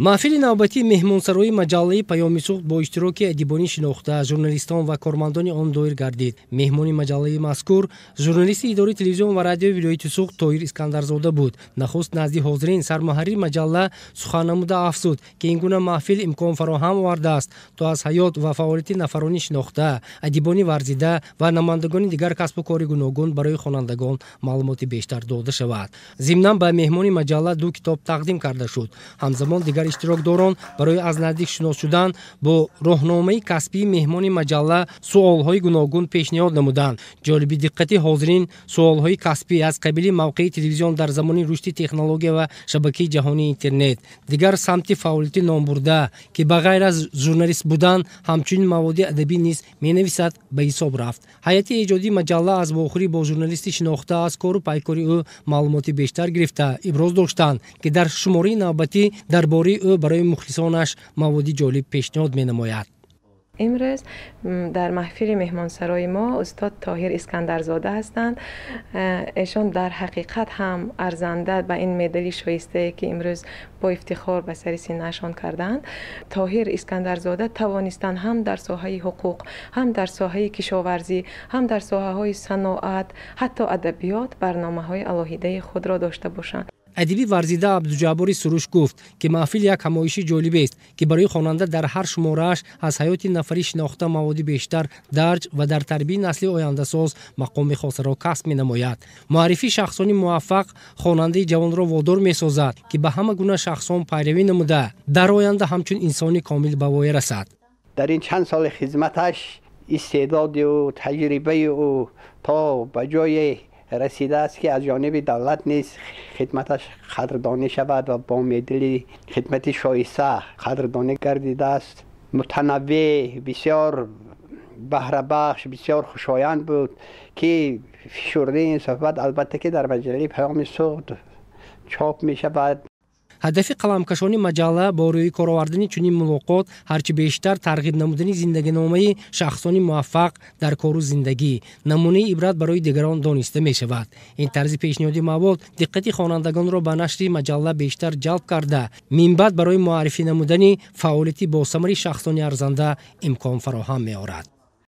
Маҳфили навбатии меҳмонсароии маҷаллаи Паёми Суғд бо иштироки адибони шинохта, журналистон ва кормандони он доир гардид. Меҳмони маҷаллаи мазкур журналисти идораи телевизион ва радиои вилояти Суғд Тоҳир Искандарзода буд. Нахуст назди ҳозирин сармуҳаррири маҷалла сухан намуда афзуд, ки ин гуна маҳфил имкон фароҳам овардааст, то аз ҳаёт ва фаъолияти нафарони шинохта, адибони варзида ва намояндагони дигар касбу кори гуногун барои хонандагон маълумоти бештар дода шавад. Зимнан ба меҳмони маҷалла ду китоб тақдим карда шуд. Ҳамзамон дигар иштирокдорон барои аз наздик шинос шудан бо роҳномаи касбии меҳмони маҷалла суолҳои гуногун пешниҳод намуданд. Ҷолиби диққати ҳозирин суолҳои касбӣ аз қабили мавқеи телевизион дар замони рушди технология ва шабакаи ҷаҳонии интернет, дигар самти фаъолияти номбурда, ки ба ғайр аз журналист будан ҳамчунин маводи адабӣ низ менависад, ба ҳисоб рафт. Ҳайати эҷодии маҷалла аз вохӯрӣ бо журналисти шинохта аз кору пайкори ӯ маълумоти бештар гирифта, иброз доштанд, ки дар шумораи навбатӣ дар бораи ӯ барои мухлисонаш маводи ҷолиб пешниҳод менамояд. Имрӯз дар маҳфили меҳмонсарои мо устод Тоҳир Искандарзода ҳастанд. Эшон дар ҳақиқат ҳам арзанда ба ин медали шоистае, ки имрӯз бо ифтихор ба сари синаашон карданд. Тоҳир Искандарзода тавонистанд ҳам дар соҳаи ҳуқуқ, ҳам дар соҳаи кишоварзӣ, ҳам дар соҳаҳои саноат, ҳатто адабиёт барномаҳои алоҳидаи худро дошта бошанд. Адиби варзида Абдуҷаббори Суруш гуфт, ки маҳфил як ҳамоиши ҷолибест, ки барои хонанда дар ҳар шуморааш аз ҳаёти нафари шинохта маводи бештар дарҷ ва дар тарбияи насли ояндасоз мақоми хосаро касб менамояд. Муаррифии шахсони муваффақ хонандаи ҷавонро водор месозад, ки ба ҳама гуна шахсон пайравӣ намуда, дар оянда ҳамчун инсони комил ба воя расад. Дар ин чанд соли хизматаш истеъдоди ӯ, таҷрибаи ӯ то ба ҷое расидааст, ки аз ҷониби давлат низ хидматаш қадрдонӣ шавад ва бо медали хидмати шоиста қадрдонӣ гардидааст. Мутанаввеъ, бисёр баҳрабахш, бисёр хушоянд буд, ки фишурдаи ин суҳбат албатта ки дар маҷаллаи Паёми Суғд чоп мешавад. Ҳадафи қаламкашони маҷалла бо рӯи кор овардани чунин мулоқот ҳарчи бештар тарғиб намудани зиндагиномаи шахсони муваффақ дар кору зиндагӣ, намунаи ибрат барои дигарон дониста мешавад. Ин тарзи пешниҳоди мавод диққати хонандагонро ба нашри маҷалла бештар ҷалб карда, минбаъд барои муаррифӣ намудани фаъолияти босамари шахсони арзанда имкон фароҳам меорад.